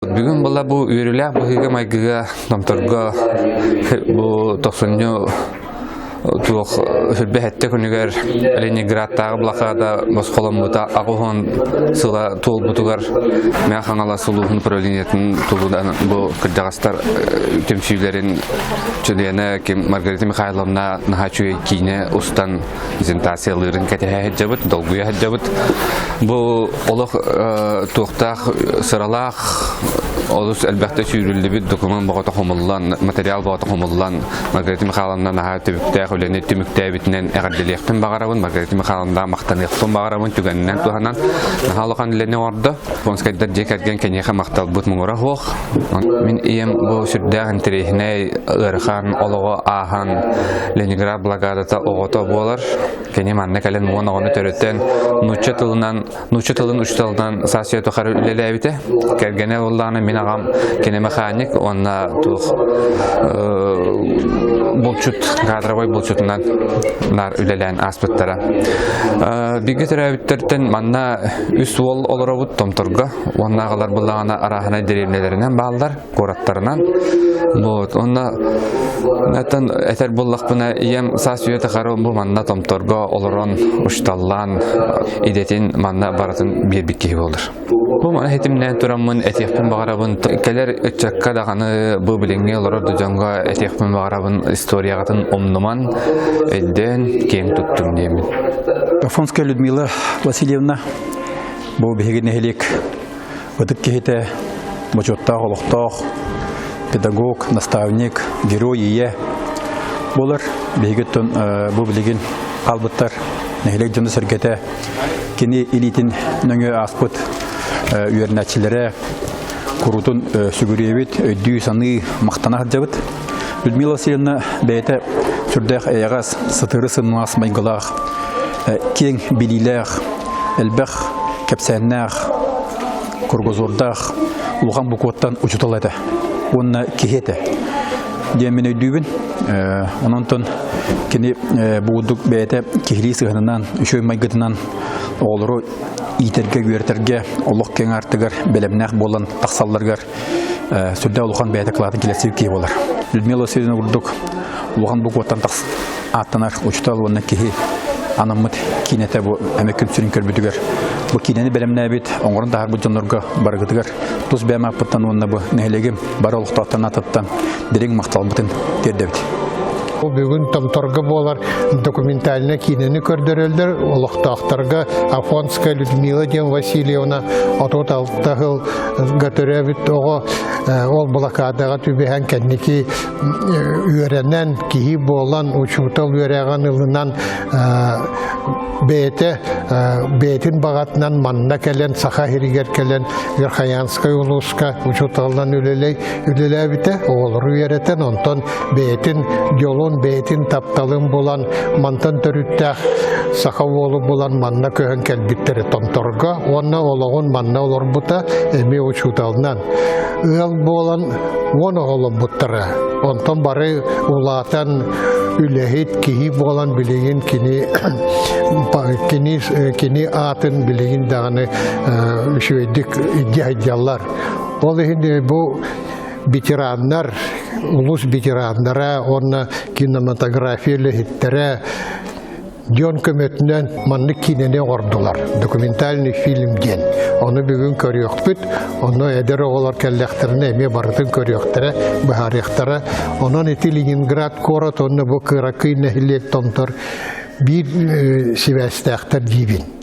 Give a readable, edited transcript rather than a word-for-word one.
Бүгүн була бу үөрүүлээх быһыыга-майгыга Томторго бу тохсунньу туох сүрбэ сэттэ күнүгэр Ленинградтааҕы блокада босхоломмута аҕыс сыла туолбутугар Мэҥэ Хаҥалас улууһун управлениетын тулунан бу кырдьаҕастар түмсүүлэрин чилиэнэ ким Маргарита Михайловна наһаа үчүгэй киинэ устан презентациялыырын кэтэһэ сылдьабыт, долгуйа сылдьабыт. Бу олох туохтаах сыралаах олус элбэхтэ сүүрүллүбүт документ боҕото хомуллан, материал боҕото хомуллан Маргарита Михайловна наһаа түбүктээх үлэни түмүктээбитинэн эҕэрдэлиэхпин баҕарабын. Маргарита Михайловна махтаныахпын баҕарабын түгэнинэн туһанан наһаа улахан үлэни оҥордо. Японскайдар дьиэ кэргэн киниэхэ махталбыт муҥура суох. Мин ийэм бу сүрдээх интэриэһинэй ыарахан олоҕу ааһан Ленинград блокадата оҕото буолар. Кини манна кэлэн уон оҕону төрөтөн нуучча тылынан нуучча тылын учууталынан саас үйэ тухары үлэлээбитэ. Кэргэнэ буоллаҕына мин аҕам кини механик уонна туох булчут кадровой булчутунан наар үлэлээн ааспыттара. Бииргэ төрөөбүттэртэн манна үс уол олоробут Томторго. Уонна аҕалар буллаҕына арааһынай дэриэбинэлэринэн бааллар, куораттарынан. Вот, онно Оттон этэр буллахпына, ийэм саас үйэ тухары бу манна Томторго олорон, учталлаан, идэтин манна барытын биэрбит киһи буолар. Бу маны хитимнээн тураммын этиэхпин баҕарабын. Кэлэр ыччакка даҕаны бу билиҥҥи олорор да дьоҥҥо этиэхпин баҕарабын историяҕытын умнуман, өйдөөн, киэҥ туттуҥ диэммин. Афонская Людмила Васильевна Бу биһиги нэһилиэк ытык киһитэ, бочуоттаах олохтоох педагог, наставник, герой ийэ буолар. Биһигиттэн бу билигин хаалбыттар нэһилиэк дьоно-сэргэтэ кини илиитин нөҥүө ааспыт үөрэнээччилэрэ куруутун сүгүрүйэбит, өйдүү-саныы, махтана сылдьабыт. Людмила Васильевна бэйэтэ сүрдээх эйэҕэс, сытыары сымнаҕас майгылаах, киэҥ билиилээх, элбэх кэпсээннээх, кругозордаах улахан букваттан учуутал этэ уонна киһи этэ диэн мин өйдүүбүн. Онон кини бу бэйэтэ киһилии сыһыанынан, үчүгэй майгытынан оҕолору иитэргэ, үөрэтэргэ олох киэҥ аартыгар бэлэмнээх буолан тахсалларыгар сүрдээх улахан бэйэтэ кылаатын килэрсибит киһи буолар. Людмила Васильевна курдук улахан букваттан ааттанар учуутал уонна киһи анаммыт киинэтэ бу эмэ күн сүрүн көрбүтүгэр бу киинэни бэлэмнээбит, оҥорон таһаарбыт дьоннорго барыгытыгар тус бэйэм ааппыттан уонна бу нэһилиэгим бары олохтоохтон аатыттан дириҥ махталбытын тиэрдэбит. Бүгүн Томторго буолар документальнай киинэни көрдөрөллөр. Олохтоохторго Афонская Людмила диэн Васильевна 36 сыл төрөөбүт оҕо ол блокадаҕа түбэһэн кэнники үөрэнэн киһи буолан учуутал үөрэҕин ылынан бэйэтэ бэйэтин баҕатынан манна кэлэн Саха сиригэр кэлэн Верхоянскай улууска учууталынан үлэлээбитэ оҕолору үөрэтэн онтон бэйэтин дьолун бэйэтин тапталын булан мантан төрүттээх саха уолу булан манна көһөн кэлбиттэрэ Томторго уонна олоҕун манна олорбута эмиэ учууталынан ыал буолан уон оҕоломмуттара онтон бары улаатан үлэһит киһи буолан билигин кини кини кини аатын билигин даҕаны үчүгэйдик илдьэ сылдьаллар ол иһин бу ветераннар улус ветераннара уонна кинематография үлэһиттэрэ дьон көмөтүнэн маннык киинэни оҥордулар документальный фильм диэн ону бүгүн көрүөхпүт онно эдэр оҕолор кэллэхтэринэ эмиэ барытын көрүөхтэрэ быһаарыахтара онон ити Ленинград куорат уонна бу кыракый нэһилиэк Томтор биир сибээстээхтэр диибин.